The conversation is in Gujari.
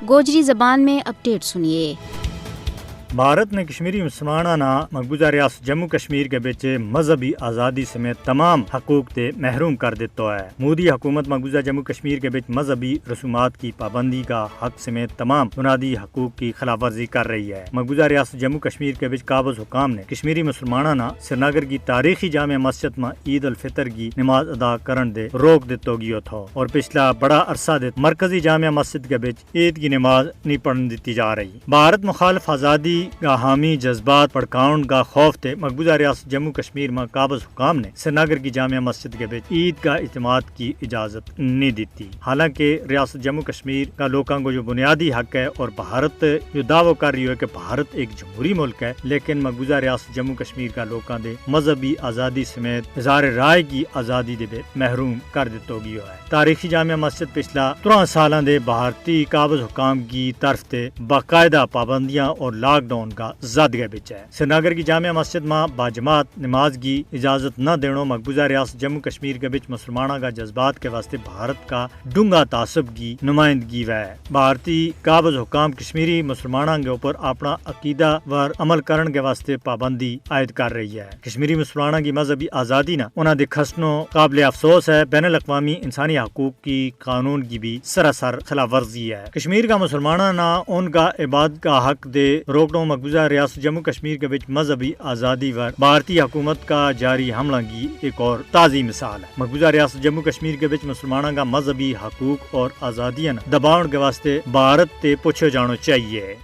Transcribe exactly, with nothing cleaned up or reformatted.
گوجری زبان میں اپڈیٹ سنیے۔ بھارت نے کشمیری مسلماناں نا مقبوضہ ریاست جموں کشمیر کے بچ مذہبی آزادی سمیت تمام حقوق تے محروم کر دیتا ہے۔ مودی حکومت مقبوضہ جموں کشمیر کے بچ مذہبی رسومات کی پابندی کا حق سمیت تمام بنیادی حقوق کی خلاف ورزی کر رہی ہے۔ مقبوضہ ریاست جموں کشمیر کے بچ قابض حکام نے کشمیری مسلماناں نا سرینگر کی تاریخی جامع مسجد ما عید الفطر کی نماز ادا کرن دے روک دیتو گیو تھو اور پچھلا بڑا عرصہ دے مرکزی جامع مسجد کے بچ عید کی نماز نہیں پڑھن دیتی جا رہی۔ بھارت مخالف آزادی کا حامی جذبات بھڑکاؤن کا خوف تے مقبوضہ ریاست جموں کشمیر ما قابض حکام نے سرینگر کی جامع مسجد کے بچ عید کا اجتماعات کی اجازت نہیں دیتی۔ حالانکہ ریاست جموں کشمیر کا لوکاں کو جو بنیادی حق ہے اور بھارت جو دعوی کر رہی ہو کہ بھارت ایک جمہوری ملک ہے، لیکن مقبوضہ ریاست جموں کشمیر کا لوکاں دے مذہبی آزادی سمیت اظہار رائے کی آزادی دے بے محروم کر دیتو گیو ہے۔ تاریخی جامع مسجد پچھلا ترہ سالاں دے بھارتی قابض حکام کی طرف تے باقاعدہ پابندیاں اور لاک ڈاؤن کا زد گئے بچ ہے۔ سرینگر کی جامع مسجد ما باجماعت نماز کی اجازت نہ دینو مقبوضہ ریاست جموں کشمیر کے بچ مسلماناں کا جذبات کے واسطے بھارت کا ڈونگا تعصب کی نمائندگی وے۔ بھارتی قابض حکام کشمیری مسلماناں کے اوپر اپنا عقیدہ ور عمل کرن کے واسطے پابندی عائد کر رہی ہے۔ کشمیری مسلماناں کی مذہبی آزادی نا انہاں دے کھسنو قابل افسوس ہے، بین الاقوامی انسانی حقوق کی قانون کی بھی سراسر خلاف ورزی ہے۔ کشمیر کا مسلماناں نا ان کا عبادت کا حق دے روکنو مقبوضہ ریاست جموں کشمیر کے بچ مذہبی آزادی ور بھارتی حکومت کا جاری حملہ کی ایک اور تازی مثال ہے۔ مقبوضہ ریاست جموں کشمیر کے بچ مسلماناں کا مذہبی حقوق اور آزادیاں نا دباؤن کے واسطے بھارت تے پوچھو جانو چاہیے۔